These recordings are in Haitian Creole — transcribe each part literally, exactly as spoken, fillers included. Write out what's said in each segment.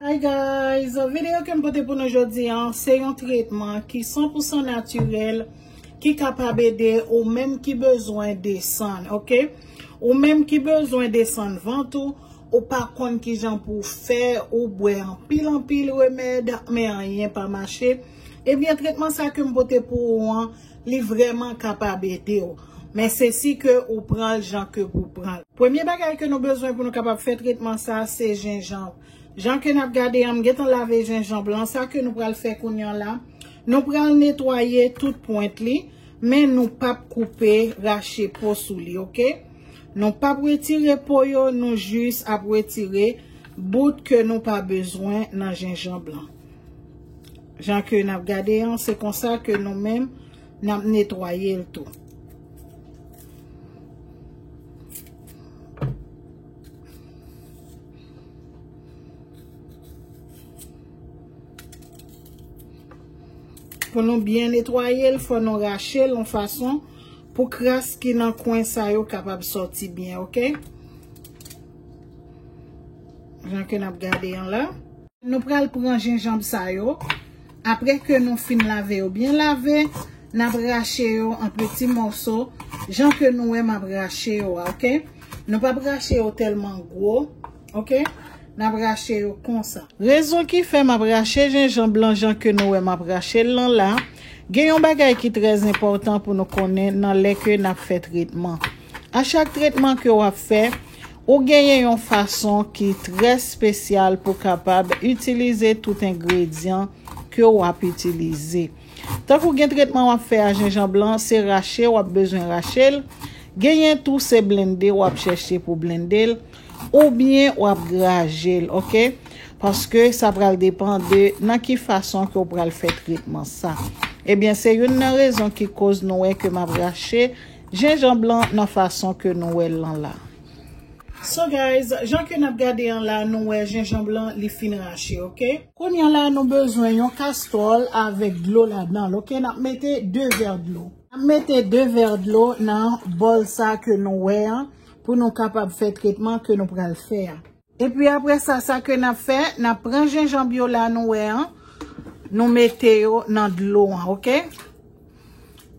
Hi guys, videyo ke m pote pou nou jodi an, se yon tretman ki san pou san natirèl, ki kapab ede ou menm ki bezwen desann, oke? Ou menm ki bezwen desann vant ou, ou pa konn kijan pou w fè, ou bwè anpil, anpil remèd, men anyen pa mache. Ebyen, tretman sa ke m pote pou ou an, li vrèman kapab ede w. Men se si ke ou pran l jan ke pou pran l. Premye bagay ke nou bezwen pou nou kapab fè tretman sa, se jenjanm. Jan ke n ap gade an, m gentan lave jenjanm lan. Sa ke nou pral fè kounye an la, nou pral netwaye tout pwent li, men nou p ap koupe, rache po sou li, oke? Nou p ap retire po yo, nou jis ap retire bout ke nou pa bezwen nan jenjanm lan. Jan ke n ap gade an, se konsa ke nou menm, n ap netwaye l tou. Pou nou byen netwaye l, fò nou rache l yon fason pou kras ki nan kwen sa yo kapab sòti byen, oke? Jan ke n ap gade an la. Nou pral pran jenjanm sa yo. Apre ke nou fin lave yo byen lave, n ap rache yo an peti mòso, jan ke nou wè m ap rache yo a, oke? Nou p ap rache yo tèlman gwo, oke? N ap rache yo konsa. Rezon ki fè m ap rache jenjanm lan jan ke nou wè m ap rache l lan la, gen yon bagay ki trè enpòtan pou nou konnen nan lè ke n ap fè tretman. A chak tretman ke w ap fè, ou genyen yon fason ki trè espesyal pou kapab itilize tout engredyan ke w ap itilize. Tankou gen tretman w ap fè a jenjanm lan, se rache w ap bezwen rache l. Genyen tou se blende w ap chèche pou blende l, oubyen w ap graje l, oke? Paske sa pral depann de nan ki fason ke w pral fè tretman sa. Ebyen, se youn nan rezon ki koz nou wè ke m ap rache jenjanm lan nan fason ke nou wè l lan la. So guys, jan ke n ap gade an la, nou wè jenjanm lan li fin rache, oke? Kounye a la, nou bezwen yon kastwòl avèk dlo ladan l, oke? N ap mete de vè dlo. N ap mete de vè dlo nan bòl sa ke nou wè an pou nou kapab fè tretman ke nou pral fè a. Epi apre sa, sa ke n ap fè, n ap pran jenjanm yo la nou wè an, nou mete yo nan dlo an, oke?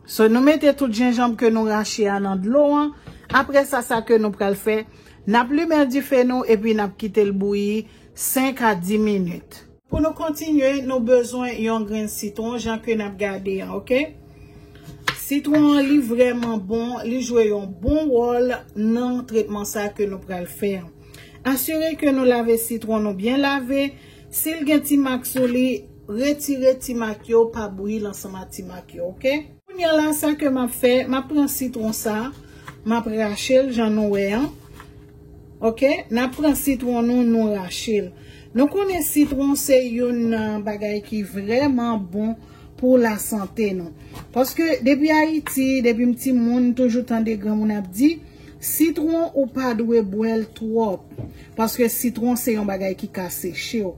So, nou mete tout jenjanm ke nou rache a nan dlo an. Apre sa, sa ke nou pral fè, n ap limen dife nou epi n ap kite l bouyi senk a dis minit. Pou nou kontinye, nou bezwen yon grenn sitwon, jan ke n ap gade an, oke? Sitwon an, li vrèman bon, li jwe yon bon wòl nan tretman sa ke nou pral fè an. Asire ke nou lave sitwon nou byen lave. Si l gen ti mak sou li, retire ti mak yo, pa bouyi l ansanm ak ti mak yo, oke? Kounye a la, sa ke m ap fè, m ap pran sitwon sa, m ap rache l jan nou wè an. Oke, n ap pran sitwon nou, nou rache l. Nou konnen sitwon se youn nan bagay ki vrèman bon pou lasante nou. Paske depi Ayiti, depi m timoun, m toujou tande granmoun ap di, sitwon ou pa dwe bwè l twòp. Paske sitwon se yon bagay ki ka seche w.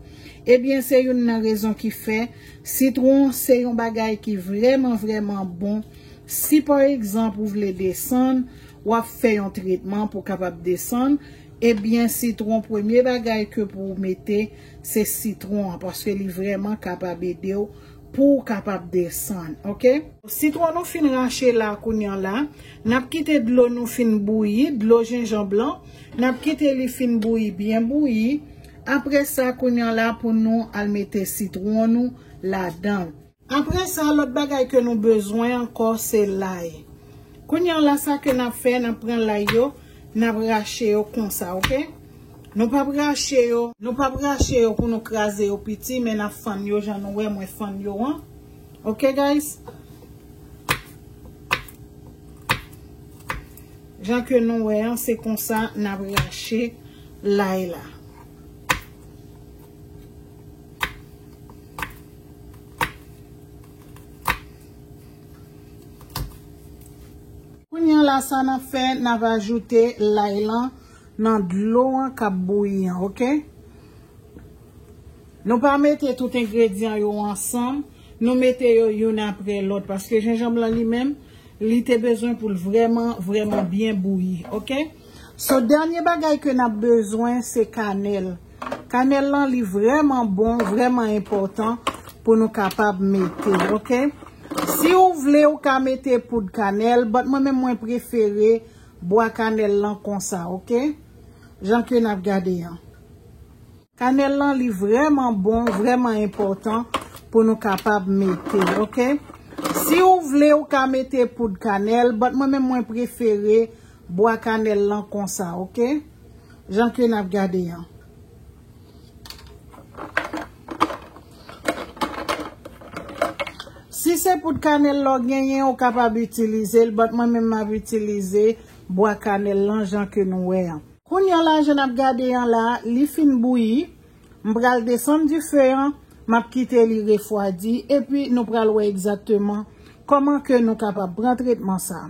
Ebyen, se youn nan rezon ki fè sitwon se yon bagay ki vrèman, vrèman bon. Si pa egzanp ou vle desann, w ap fè yon tretman pou w kapab desann, ebyen sitwon, premye bagay ke pou w mete, se sitwon an, paske li vrèman kapab ede w pou w kapab desann, oke? Sitwon nou fin rache la kounye a la, n ap kite dlo nou fin bouyi, dlo jenjanm lan, n ap kite li fin bouyi, byen bouyi. Apre sa, kounye a la pou nou al mete sitwon nou ladan l. Apre sa, lòt bagay ke nou bezwen ankò, se lay. Kounye a la, sa ke n ap fè, n ap pran lay yo, n ap rache yo konsa, oke? Nou p ap rache yo, nou p ap rache yo pou nou kraze yo piti, men n ap fann yo jan nou wè mwen fann yo an. Oke, guys? Jan ke nou wè an, se konsa n ap rache lay la. Kounye a la, sa n ap fè, n ap ajoute lay lan nan dlo an k ap bouyi an, oke? Nou pa mete tout engredyan yo ansanm, nou mete yo youn apre lòt, paske jenjanm lan li menm, li te bezwen pou l vrèman, vrèman byen bouyi, oke? So, dènye bagay ke n ap bezwen, se kanèl. Kanèl lan, li vrèman bon, vrèman enpòtan pou nou kapab mete, oke? Si ou vle, ou ka mete poud kanèl, but mwen menm, mwen prefere bwa kanèl lan konsa, oke? Jan ke n ap gade an. Kanèl lan, li vrèman bon, vrèman enpòtan pou nou kapab mete, oke? Si ou vle, ou ka mete poud kanèl, but mwen menm, mwen prefere bwa kanèl lan konsa, oke? Jan ke n ap gade an. Si se poud kanèl la w genyen, ou kapab itilize l, but mwen menm m ap itilize bwa kanèl lan jan ke nou wè an. Kounye a la, jan n ap gade an la, li fin bouyi. M pral desann dife an, m ap kite li refwadi, epi nou pral wè egzakteman kòman ke nou kapab pran tretman sa.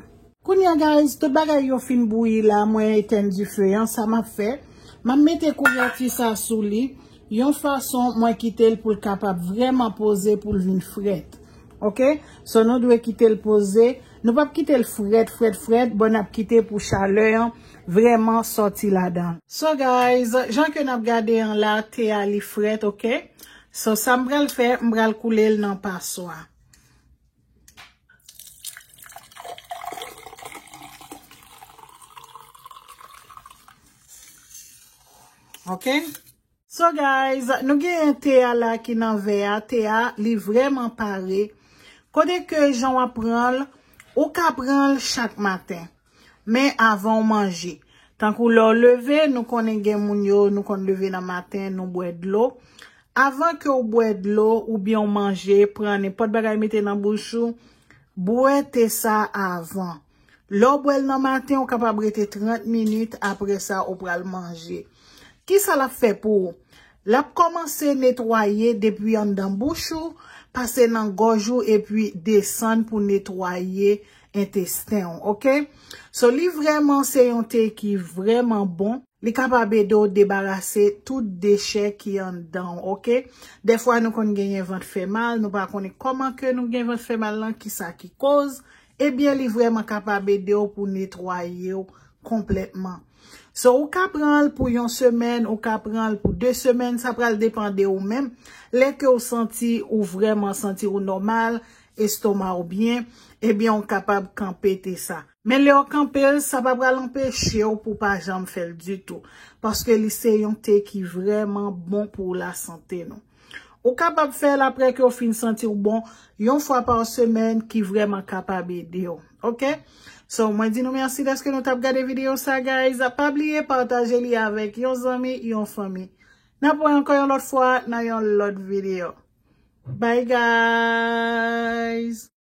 Kounye a, guys, tout bagay yo fin bouyi la, mwen etenn dife an, sa m ap fè, m ap mete kouvèti sa sou li, yon fason mwen kite l pou l kapab vrèman poze, pou l vin frèt. Oke? So, nou dwe kite l poze. Nou p ap kite l frèt, frèt, frèt, but n ap kite pou chalè an vrèman sòti ladan l. So, guys, jan ke n ap gade an la, te a li frèt, oke? So, sa m pral fè, m pral koule l nan paswa. Oke? So, guys, nou genyen te a la ki nan vè a. Te a, li vrèman pare. Kote ke jan w ap pran l, ou ka pran l chak maten. Men avan w manje. Tankou lè w leve, nou konnen gen moun yo, nou konn leve nan maten, nou bwè dlo. Avan ke w bwè dlo oubyen w manje, pran nenpòt bagay mete nan bouch ou, bwè te sa avan. Lè w bwè l nan maten, ou kapab rete trant minit, apre sa ou pral manje. Kisa l ap fè pou ou? L ap kòmanse netwaye depi anndan bouch ou, pase nan gòj ou epi desann pou netwaye entesten w, oke? So, li vrèman se yon te ki vrèman bon. Li kapab ede w debarase tout dechè ki anndan w, oke? Dèfwa nou konn genyen vant fè mal, nou pa konnen kòman ke nou gen vant fè mal lan, kisa ki koz. Ebyen, li vrèman kapab ede w pou netwaye w konplètman. So, ou ka pran l pou yon semèn, ou ka pran l pou de semèn, sa pral depann de ou menm. Lè ke w santi ou vrèman santi ou nòmal, estoma w byen, ebyen, ou kapab kanpe te sa. Men lè w kanpe l, sa pa pral anpeche w pou pa janm fè l ditou. Paske li se yon te ki vrèman bon pou lasante nou. Ou kapab fè l apre ke w fin santi w bon, yon fwa pa semèn ki vrèman kapab ede w. Oke? So, mwen di nou mèsi dèske nou t ap gade videyo sa, guys. Pa bliye pataje li avèk yon zanmi, yon fanmi. N ap wè ankò yon lòt fwa nan yon lòt videyo. Bye, guys!